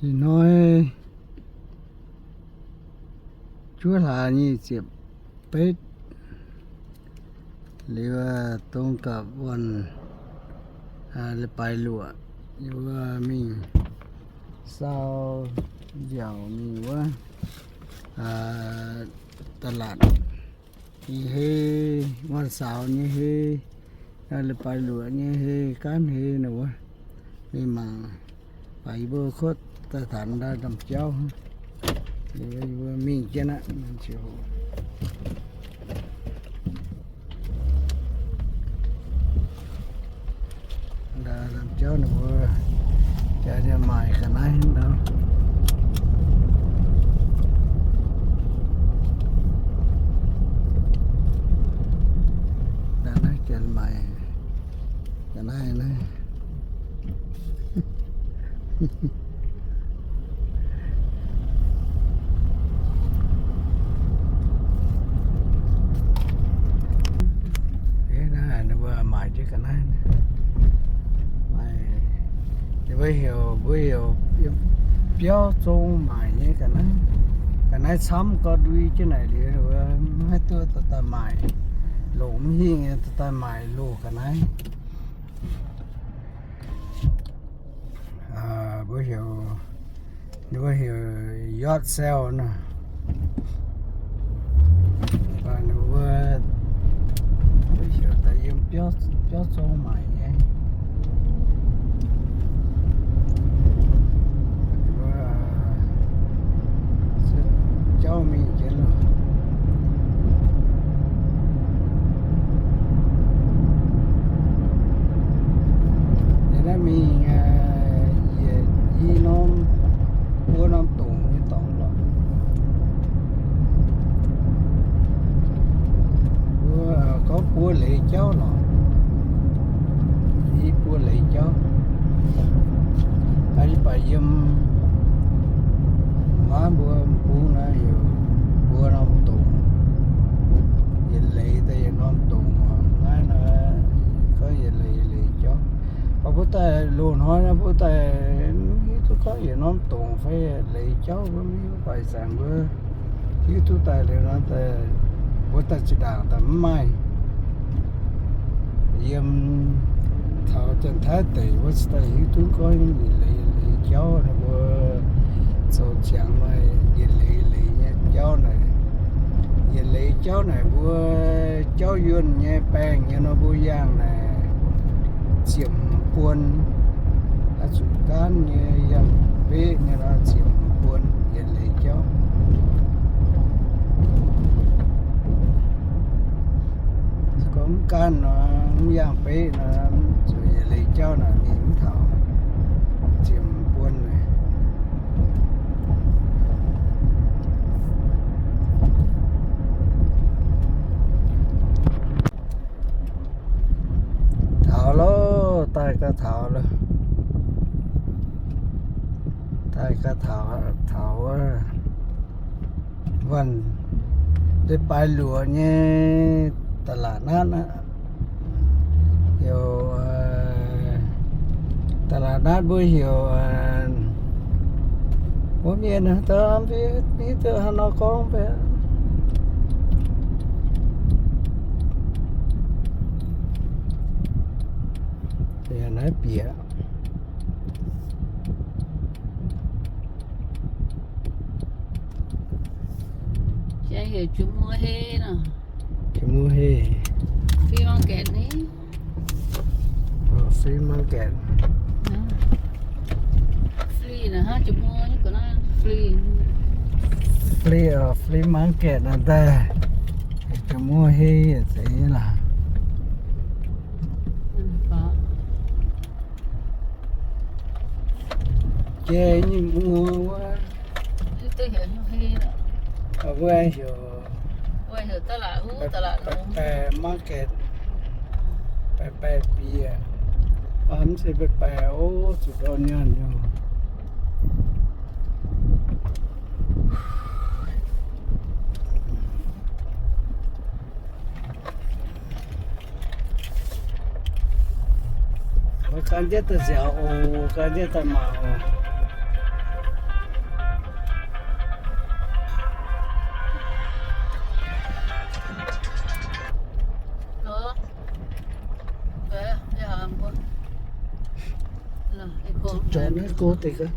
Ih hnoi juov hlaax nyic ziepc betv, liuz dongh gapv wuonh leiz-baaix luoqc, yie mbuo mingh saau nziaauc mingh wuov ตลาด nyei hei, wuonh saaux nyei hei, leiz-baaix luoqc nyei hei, gaanv hei nor wuov, mingh mangc. Baac yie mbuo kuotv daaih taux ndau ndamc jauv, yie mbuo mingh jienv aqv. Ndau ndamc jauv ninh mbuo jaax nyei maaic ga'naaiv ndau. Ndau naaiv jaax maaic ga'naaiv naaiv. Naaiv ninh mbuo maaic jienv ga'naaiv, ninh mbuo heuc, mbuo heuc biauv zong maaic nyei ga'naaiv. Ga'naaiv camv gau ndui jienv naaic liuz, ninh mbuo maiv duqv dorh daaih maaic, longc mv hingh nyei dorh daaih maaic loz ga'naaiv. Mbuo heuc, ninh mbuo heuc yard sale nor. Ninh mbuo, mbuo heuc daaih yiem biauv zong maaic nyei. Mbuo jauv mingh jienv loh. Yie naaiv mingh yietc i norm, buo norm dongc nyei dorngx lorqc. Mbuo gorngv buo leiz jauv lorqc. I buo leiz jauv. Aa, yie baac yiem maiv mbuo m'bung naaiv heuc buo norm dongc. Yietc leiz daaih yietc norm dongc. Naaiv naaiv gorngv yietc leiz yietc leiz jauv. Baac mbuo daaih loz-hnoi naaiv mbuo daaih mv hiuv duqv gorngv yietc norm dongc fai leiz jauv, mbuo mv hiuv. Baac ih zanc mbuo hiuv duqv daaih liuz nor, mbuo daaih zinh ndaangc daaih mv maaih. Yiem taux Janx-Taiv deic wuov cingx daaih hiuv duqv gorngv yietc leiz leiz jauv naaic mbuo zoux ziangx maaih yietc leiz leiz nyei jauv naaic. Yietc leiz jauv naaic mbuo jauv yuonh nyei baengh nyei nor mbuo yangh naaic ziepc buon, zuqc gaanv nyei yangh beqv nyei nor ziepc buon yietc leiz jauv. Gorngv mv gaanv nor, mv yangh beqv nor, zuqc yietc leiz jauv naaic mingh mv taux ziepc buon naaic. Taux loh, daaih gau taux loh. Daaih gau taux, taux wuov wuonh leiz-baaix luoqc nyei ตลาดนัด aqv. Heuc ตลาดนัด mbuo heuc, mbuo mienh daaih mv hiuv duqv haaix nor gorngv mv baac. Naaiv bieqc. Heuc Jiex Muoz Hei nor. Jiex Muoz Hei. Flea market ni. Flea market. Flea naaic hnangv Jiex Muoz nyei ga'naaiv flea. Flea, flea market naaic daaih. Jiex Muoz Hei yietc zeiz nyei laac. Jiex nyei muoz wuov. Wuov heuc, baeqc baeqc market, baeqc baeqc bieqc, mv zeiz baeqc baeqc, o, zuqc ndortv nyaanh nyei. Mbuo gan jienv daaih nziaauc oc, gan jienv daaih mangc oc. Jangx naaiv go deix gaax.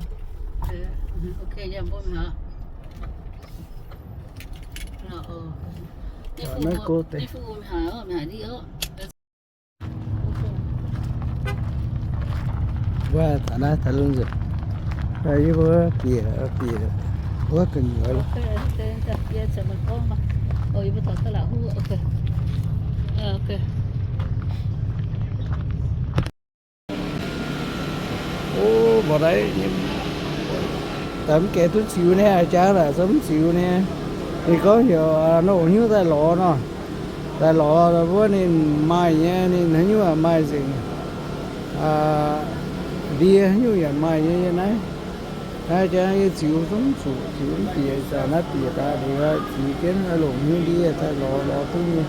Jangx naaiv go deix. Wuov taux naaiv taux lunx nzunc, yie mbuo bieqc, bieqc wuov gu'nyuoz loh. O, mbuo naaiv daaih mv gaengh duqv ziux nyei, jangx naaic zungv mv ziux nyei. Ninh gorngv heuc longc hnyouv daaih lorz nor. Daaih lorz wuov ninh maaih nyei, ninh haaix nyungc yaac maaih nzengc. Ndie haaix nyungc yaac maaih nyei yiem naaiv. Naaiv jangx yie ziux zungv zuqc, ziux mv bieqc, zanc naaiv bieqc daaih liuz ziux jienv longc hnyouv ndie daaih lorz, lorz duqv nyei.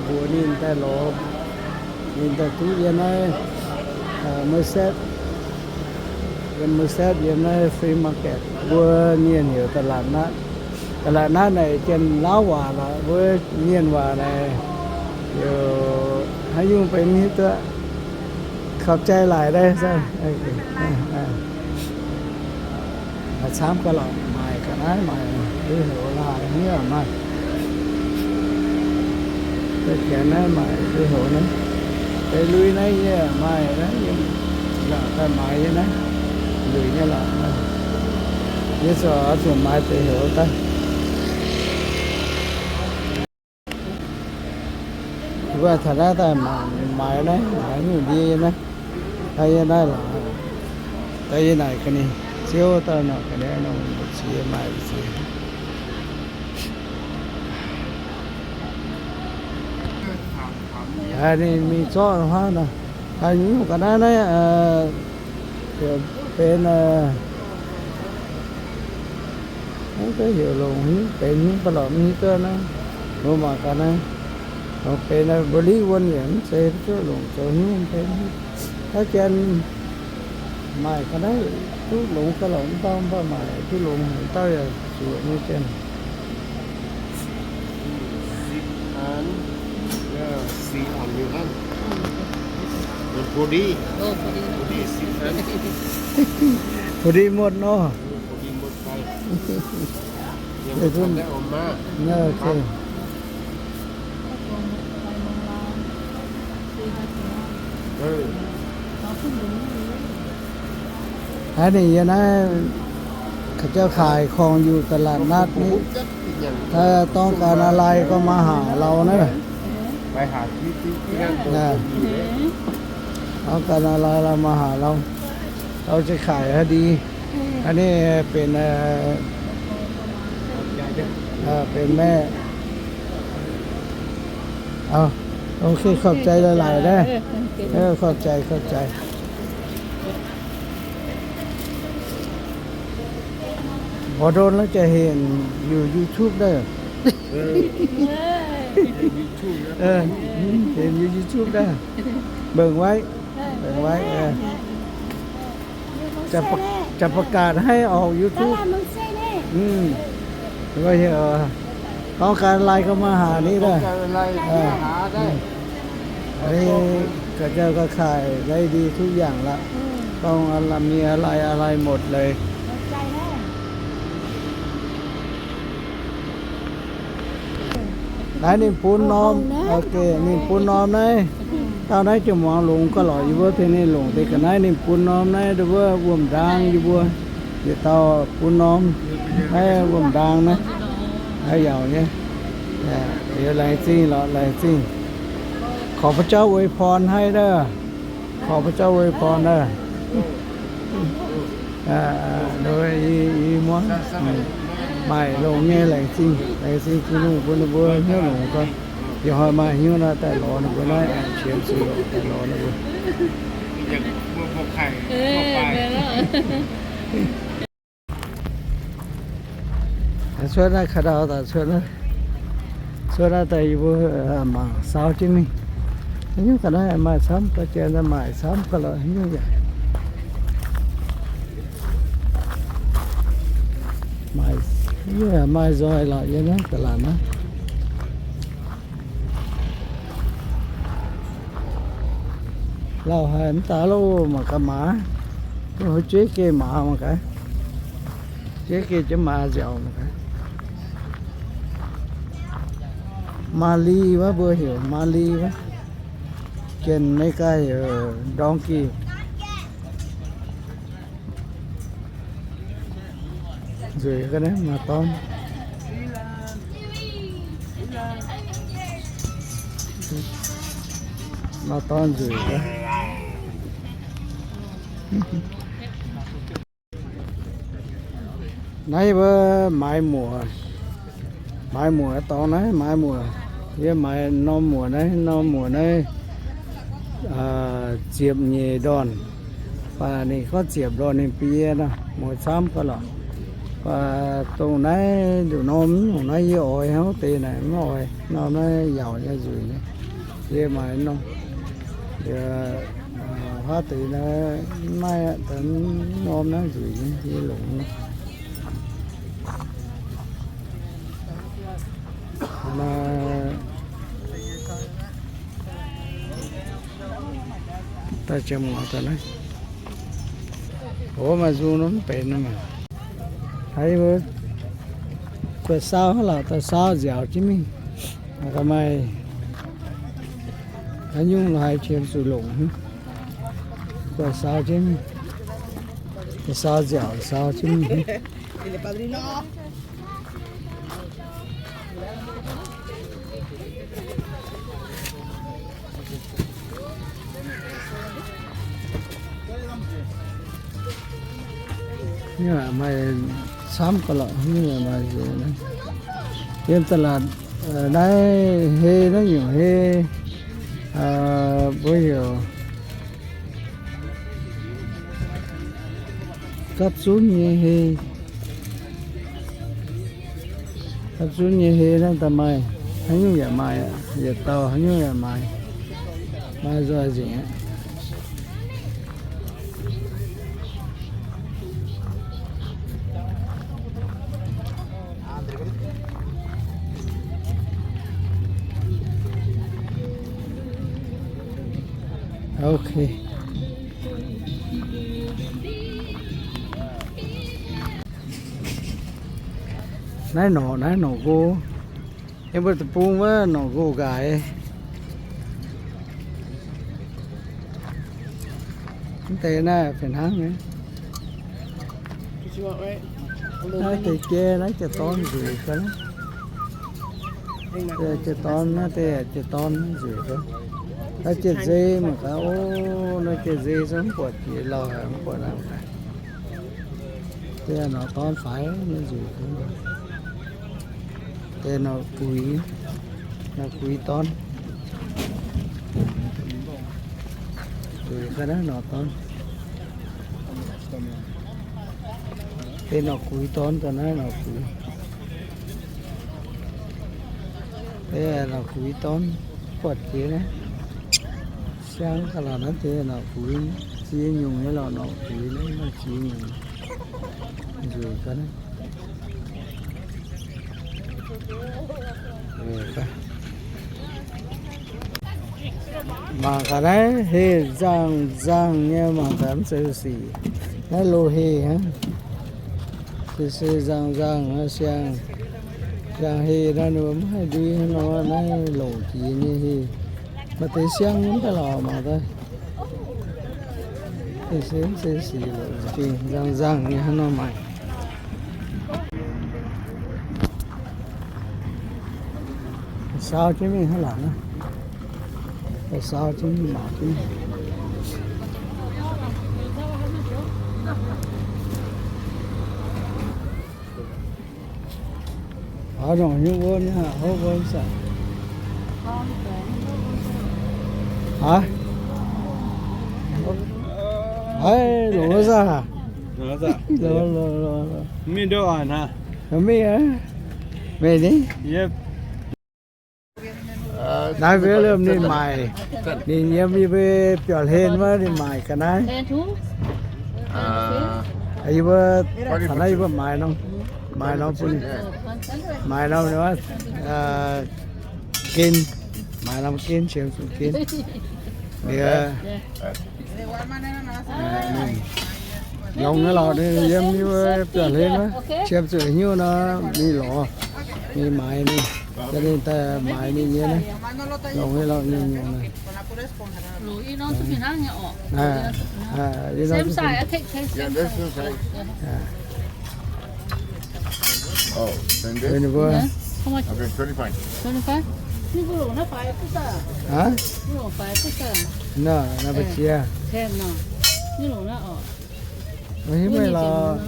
Mbuox ninh daaih lorz, ninh daaih duqv yiem naaiv Merced, yiem Merced, yiem naaiv flea market, mbuo mienh heuc ตลาดนัด. ตลาดนัด naaic jien-lauv waac lorqc, mbuo mienh waac naaic heuc haaix nyungc benx hiuv duqv. Khopv jai laaic naaiv. Maaih camv gaax lorqc, maaic ga'naaiv maaic, lui-houx laaix hniev maaih. Deix janx naaiv maaic lui-houx naaiv. Deix lui naaiv yie maaih naaiv, yie daaih maaiz nyei naaiv, luic nyei lorqc. Yie zuqc, zuqc maaiz deix heuc daaih. Wuov taux naaiv daaih maaiz naaiv, maaiz nyungc ndie naaiv. Daaih yie naaiv lorqc, daaih yie naaic ga'naaiv, Ziouv daaih nor ga'naaiv nor, mbu'ziex maaih mbu'ziex. Ninh mingh zorqv hnangv nor, haaix nyungc ga'naaiv naaiv, benx, mv duqv heuc longc haaix nyungc benx haaix nyungc ba'laqc mv hiuv duqv naaiv. Mbuo mangc gaax naaiv, longc benx mbuo liv wuonh yaac mv zeiz duqv longc zoux haaix nyungc benx. Haaix janx maaih ga'naaiv duqv longx gaax lorqc, mv dauh mv baac maaih duqv longx, mv dauh yaac zuoqc nyei janx. Put in muotc nor. Haaix ninh yie naaiv, เขาเจ้า ขายของอยู่ตลาดนัดนี้ ถ้าต้องการอะไรก็มาหาเรานะ ต้องการอะไรเรามาหาเรา เราจะขายให้ดี อันนี้เป็น เอ่อ เป็นแม่ เอา โอเค ขอบใจหลายๆ นะ เออ ขอบใจ ขอบใจ บ่โดนแล้วจะเห็นอยู่ YouTube เด้อ เห็นอยู่ YouTube เด้อ เบิ่งไว้ เบิ่งไว้ เออ จะประ จะประกาศให้ออก YouTube อืม ก็เห็น เออ ต้องการอะไรก็มาหานี่เด้อ อันนี้เขาเจ้าก็ขายได้ดีทุกอย่างละ ต้องมีอะไรอะไรหมดเลย Naaiv ninh bun norm, ninh bun norm naaiv. Dauh naaiv ziouc muangx longx gauh lorqc, yie mbuo tengx ninh longc deix ga'naaiv ninh bun norm naaiv, wuov wuom-ndaang yie mbuo yietc dauh bun norm naaiv wuom-ndaang naaiv, yaac nyei. Laengz zingh lorqc, laengz zingh. ขอพระเจ้าอวยพรให้เด้อ ขอพระเจ้าอวยพรเด้อ Aa, i muangx maaih longx nyei, laengz zingh, laengz zingh Tin-Hungh bun ninh mbuo hnyouv longx gau. Ih hnoi maaih hnyouv naaiv daaih lorz ninh mbuo naaiv, qiemx zuiz longx daaih lorz ninh mbuo. Cuotv naaiv ka'ndau daaih, cuotv naaiv, cuotv naaiv daaih yie mbuo mangc saau jienv mingh. Haaix nyungc ga'naaiv maaih camv, da'jiex maaih camv ga'lorqc, haaix nyungc yaac maaih, maaih nzoih lorqc yiem naaiv da'laatc naaiv. Lauh haic mv daaih loh, mangc gaax maaz. Jueiv geh maaz mangc gaax. Jueiv geh jienv maaz nziaauc mangc gaax. Maaz-li wuov, mbuo heuc maaz-li wuov. Janx-Meigaa heuc donkey. Nzueic ga'naaiv maaih dorn. Maaih dorn nzueic ga'naaiv. Naaiv mbuo maaiz muoc, maaiz muoc dorngx naaiv maaiz muoc. Yie maaiz norm muoc naaiv, norm muoc naaiv ziepc nyeic ndorn. Baac ninh gorngv ziepc ndorn ninh bie nor, muoz camv ga'lorqc. Baac dongh naaiv nduqc norm nyungc naaiv yie oix hnangv deix naaic mv oix. Norm naaiv yaauc nyei nzueic nyei. Yie maaiz norm, huaav deix naaiv mv maaih aqv, norm naaiv nzueic nyei yie longc. Daaih ziangh muoz daaih naaiv. Ov, maaih nzung nor mv benx nor maah. Haiz mbuo guaih saau hnangv lauc daaih saau nziaauc jienv mingh. Ga'maaih haaix nyungc haaix qiemx zuqc longc hnangv. Guaih saau jienv mingh. Saau nziaauc saau jienv mingh. Maaih camv ga'lorqc, maaih yiem da'laatc naaiv hei naaiv nyungc hei, mbuo heuc gapv zunv nyei hei. Gapv zunv nyei hei naaiv daaih maaih, haaix nyungc yaac maaih, yietc dauh haaix nyungc yaac maaih, maaih nzoih nzengc aqv. Ok. Naaiv norqc, naaiv norqc nqo. Yiem mbuo deic-bung wuov norqc nqo nqaaix. Mv deix naaiv fih hnangv nyei. Naaiv deix jai, naaiv jai-dorn nzueic ga'naaiv. Jai-dorn, naaiv deix jai-dorn nzueic ga'naaiv. Naaiv jai-nzei mangc gaax, o, naaiv jai-nzei zungv mv buatc jiex lauh haic, mv buatc naaiv. Deix norqc dorn faix nyei nzueic ga'naaiv. Deix norqc guix, norqc guix dorn. Guix ga'naaiv norqc dorn. Deix norqc guix dorn ga'naaiv norqc guix. Deix norqc guix dorn buatc jiex naaiv. Siang ga'lorqc naaiv deix norqc guix, ziex nyungc nyei lorqc norqc guix naaiv, ziex nyungc. Nzueic ga'naaiv. Mangc gaax naaiv heh nzangh nzangh nyei, mangc gaax mv zeiz sic. Naaiv loz-heh hnangv. Se se nzangh nzangh siang, siang-heh naaiv ninh mbuo mv haih ndui hnangv nor, naaiv longc jiex nyei heh. Maaih deix siang mv daaih lorqc mangc gaax. Se se mv zeiz sic, nzangh nzangh nyei hnangv nor maaih. Saau jienv mingh hnangv naaic, saau jienv mingh, mangc jienv. Aav, longc hnyouv wuov niaa, hopv wuov saah? Aav, aav, longc wuov saah? Longc, longc, longc. Mingh ndau aac hnangv. Mingh aqv. Meih ni? Naaiv William ninh maaic, ninh yiem yie mbuo biauc hlen wuov ninh maaic ga'naaiv. Yie mbuo taux naaiv yie mbuo maaic norm, maaic norm bun ninh, maaic norm gen, maaic norm gen, qiemx zuqc gen. Ninh longx nyei lorqc, ninh yiem yie mbuo biauv-hlen wuov, qiemx zuqc hnyouv nor mingh lorz, mingh maaiz ninh, za ninh daaih maaiz ninh nyei naaiv. Longx nyei lorqc, nyungc-nyungc naaiv. Ninh mbuo, naaiv mbuo jiex, mbuo hiuv meih lorqc,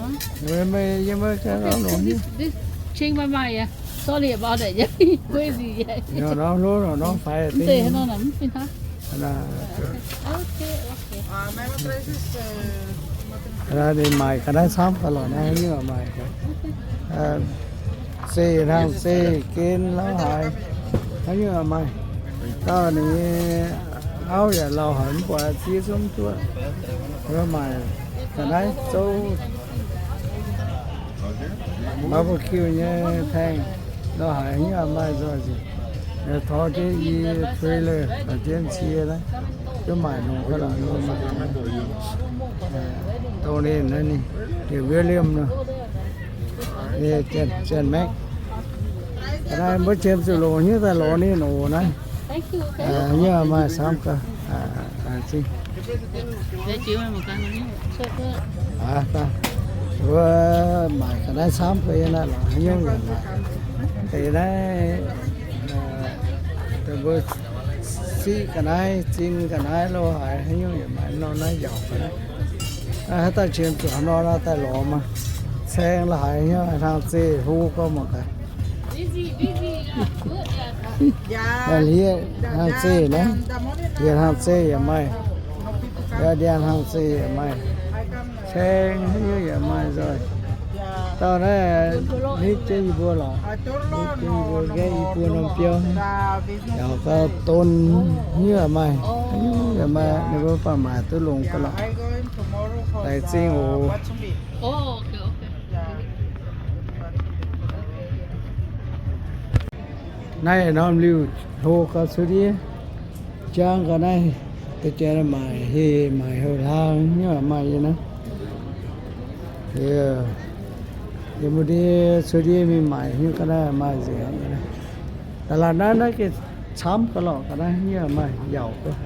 meih yiem meih ganh lorqc. Sorry about that. Norm hlo norm faix. Ninh maaih ga'naaiv camv ga'lorqc naaiv, haaix nyungc maaih. Zeih hnangv zeih gen lauh haaix, haaix nyungc maaih. Dauh ninh nyei auv yaac lauh haic mv buatc ziex zungv duqv. Maaih ga'naaiv zouv, barbecue nyei tengx lauh haic, haaix nyungc maaih nzoih nzengc. Tor jienv i trailer, tor jienv cie naaiv, duqv maaic longx ga'lorqc. Dongh ninh naaiv ninh, William nor, Janx-Max. Naaiv mbuo qiemx zuqc longc hnyouv daaih lorz ninh oc naaiv. Haaix nyungc maaih camv ga'lorqc. Mbuo maaic ga'naaiv camv ga'naaiv lorz haaix nyungc yaac maaih. Deix naaiv, mbuo siqv ga'naaiv, zinh ga'naaiv lo haaix, haaix nyungc yaac maaih nor naaiv yaac ga'naaiv. Haaix dauh qiemx zuqc haaix nor nor daaih lorz maah. Caeng lo haaix nyungc hnangv zeih hlo gorngv mangc gaax. Hnangv zeih naaiv, yie hnangv zeih yaac maaih. Yaac ndiangx hnangv zeih yaac maaih. Caeng haaix nyungc yaac maaih nzoih. Dauh naaiv nitv jienv yie mbuo lorqc. Nitv jienv yie mbuo nqaeqv yie mbuo norm biauv. Yaac gauh don haaix nyungc yaac maaih. Haaix nyungc yaac maaih, ninh mbuo baac maaic duqv longx ga'lorqc. Laengz zingh oc. Naaiv norm liuh hlo gauh cuotv ndiev jangv ga'naaiv, deix janx maaic heh maaic heuc hlang nyei maaih nyei naaiv. Yie mbuo ndiev cuotv ndiev mingh maaic hnyouv ga'naaiv maaih nzengc. Da'laatc naaiv naaiv gengh camv ga'lorqc ga'naaiv nyei maaih yaauc duqv.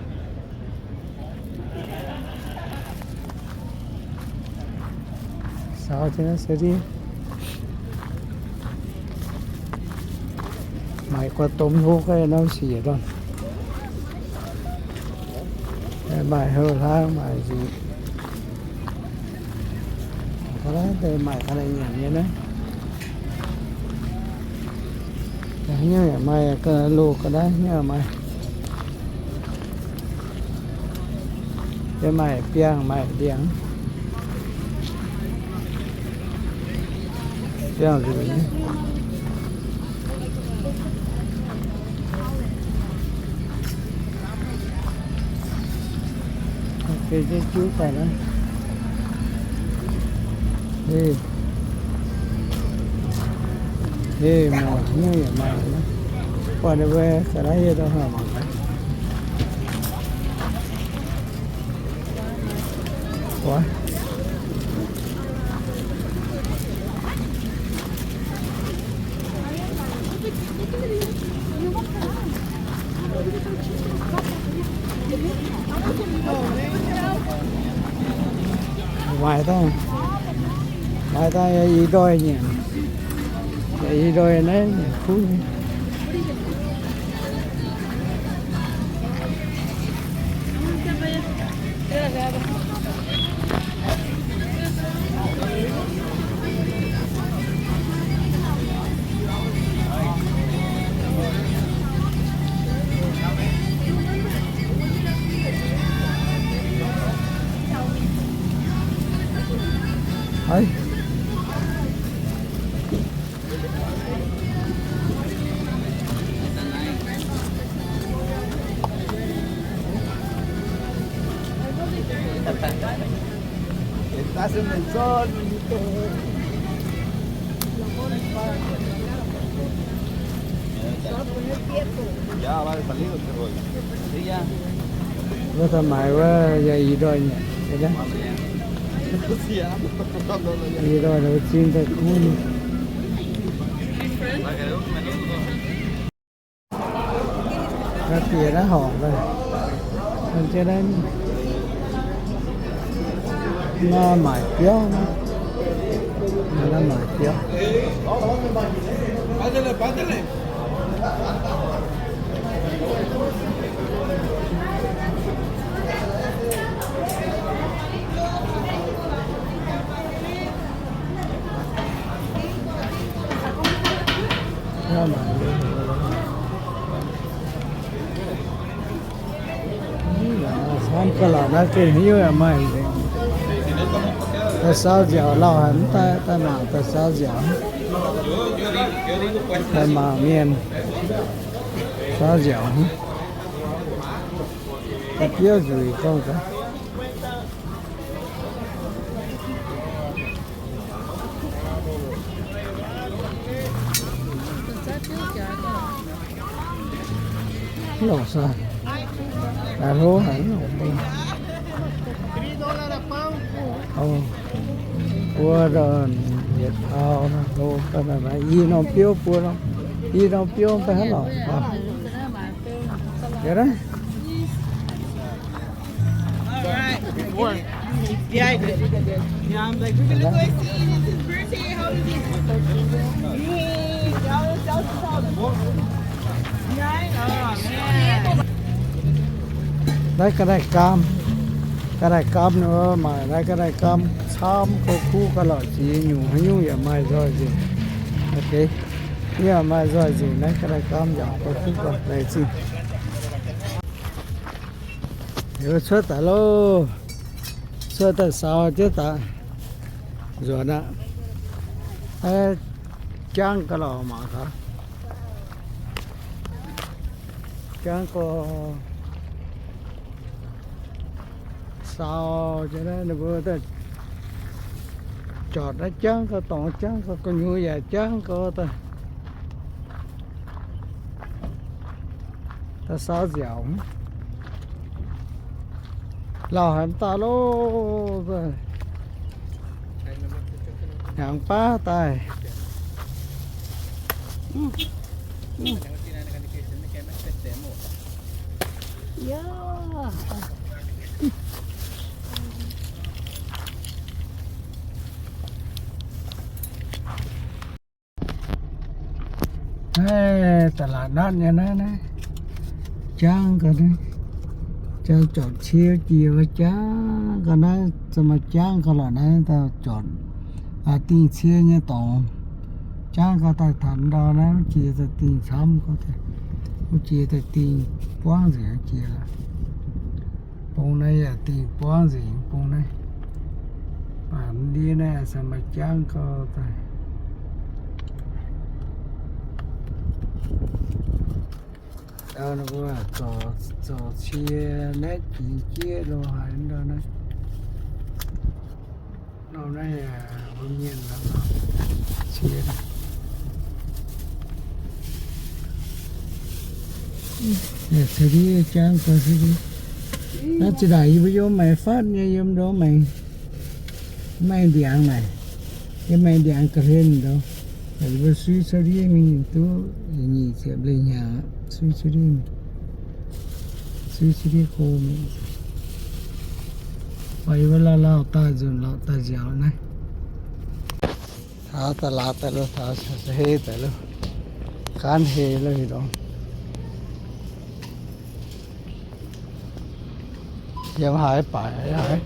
Saaux jienv naaiv se ndiev. Maaic guaax domh hlo ga'naaiv siec ndorn. Maaic heuc hlaang maaic nzuqc. Ga'naaiv deix maaic ga'naaiv nyanc nyei naaiv. Haaix nyungc yaac maaih, loz ga'naaiv haaix nyungc yaac maaih. Yie maaih biangh maaih ndiangx. Biangh nzuqc. Heh, heh, muoc hnyouv yaac maaih. Buatc ninh mbuo ga'naaiv yie dongh haaix mangc gaax. Maaih dangh, maaih dangh yaac ih ndoih nyanc, yaac ih ndoih naaiv nyanc kuv nyei. Haiz. Ya, va de salir, se voi. Sí, ya. Wuov taux maaiz wuov yaac ih ndoih nyanc, ih ndoih wuov zinh daaih kuv. Naaiv bieqc naaiv horngc daaih, naaiv maaic biauv, naaiv maaic biauv. Camv ga'lauc naaiv gengh haaix nyungc yaac maaih nzengc. Daaih saau nziaauc lauh haic, mv daaih, daaih mangc daaih saau nziaauc. Daaih mangc mienh saau nziaauc. Daaih biouv nzueic gorngv gaax. Lorqc, hlo haic. Buo yietc taux hlo, i norm biouv buo, i norm biouv daaih hnangv lorqc. All right. Yeah, I did. Yeah, I'm like, we're gonna go see, it's his birthday. How is it? Hey, y'all, y'all, y'all. Nine? Oh, man. Naaiv ga'naaiv gaam, ga'naaiv gaam nor, maaih naaiv ga'naaiv gaam camv, gauh kuv ga'lauc jiex nyungc, haaix nyungc yaac maaih nzoih nzengc. Ok, yaac maaih nzoih nzengc, naaiv ga'naaiv gaam yaac gauh kuv ga'lauc zingh. Cuotv daaih loh, cuotv daaih saau jienv daaih nzuonx aqv. Jangv ga'lauc mangc gaax. Jangv ga'lauc saau jienv naaiv, ninh mbuo daaih jorpc naaiv jangv ga'lauc, dorngx jangv ga'lauc, gu'nyuoz yaac jangv ga'lauc daaih. Daaih saau nziaauc. Lauh haic mv daaih loh. Hnyangx baav daaih. Naaiv da'laatc natv nyei naaiv, naaiv jangv ga'naaiv, jangv jorpc cie jiex wuov jangv ga'naaiv, za'gengh maaih jangv ga'lauc naaiv daaih jorpc dingh cie nyei dorngx. Jangv ga'daaih taux ndau naaiv mv jiex daaih dingh camv, mv jiex daaih dingh buangv nzengc jiex lorqc. Bung naaiv yaac dingh buangv nzengc bung naaiv. Baac ndie naaiv se maaih jangv gau daaih. Ndau ninh mbuo zorc, zorc cie naaiv jiex jieqv lo haaix ndau naaiv. Norm naaiv yaac mbuo mienh cie. Naaiv zinh ndaangc yie mbuo yiem maengx fatv nyei, yiem ndau maengx, maaih ndiangx naaic, yiem maengx ndiangx ga'hlen ndau. Yie mbuo suiv cuotv ndiev mingh duqv nyic ziepc lengh hnyangx, suiv cuotv ndiev mingh, suiv cuotv ndiev go mingh. Yie mbuo lauh lauh daaih nzunc lorqc daaih nziaauc naaiv. Taux da'laatc daaih loh, taux hei daaih loh, gaanv hei loh, hei dongh yiem haaix baaix haaix.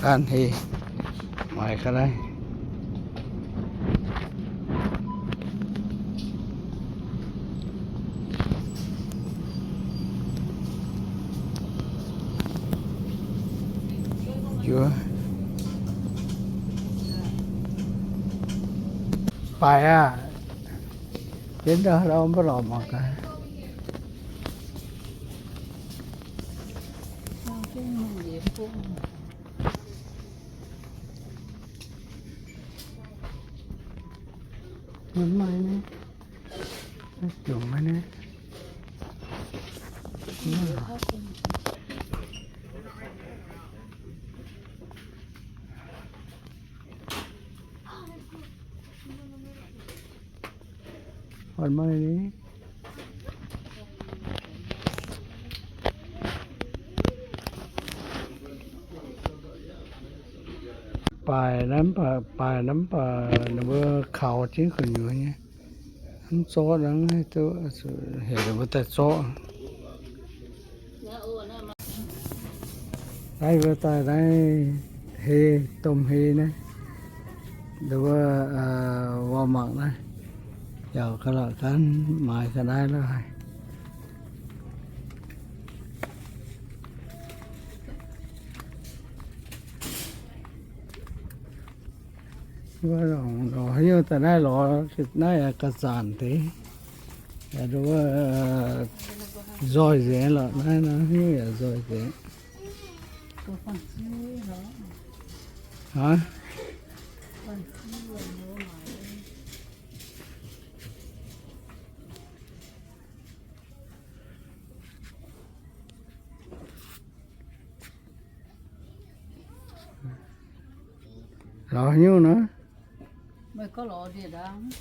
Gaanv hei, maaiz ga'naaiv. Juov. Baaix aqv. Jienv ndau mv baac lorz mangc gaax. Maiv maaih ni. Maiv jomc maiv ni. Horpc maiv ni. Baaix naaiv mv baac, baaix naaiv mv baac ninh mbuo kaux jienv gu'nyuoz nyei. Mv zorqv hnangv, heuc ninh mbuo daaih zorqv. Naaiv mbuo daaih naaiv hei, domh hei naaiv, ninh mbuo wuov mangc naaiv, yaac ga'laqc gaanv maaiz ga'naaiv lo haic. Wuov, haaix nyungc daaih naaiv lorz naaiv yaac ga'zaanc deix, nzoih nzengc lorqc. Naaiv nor haaix nyungc yaac nzoih nzengc. Aa, lorz haaix nyungc nor? Meih gorngv lorz ndie ndaangc.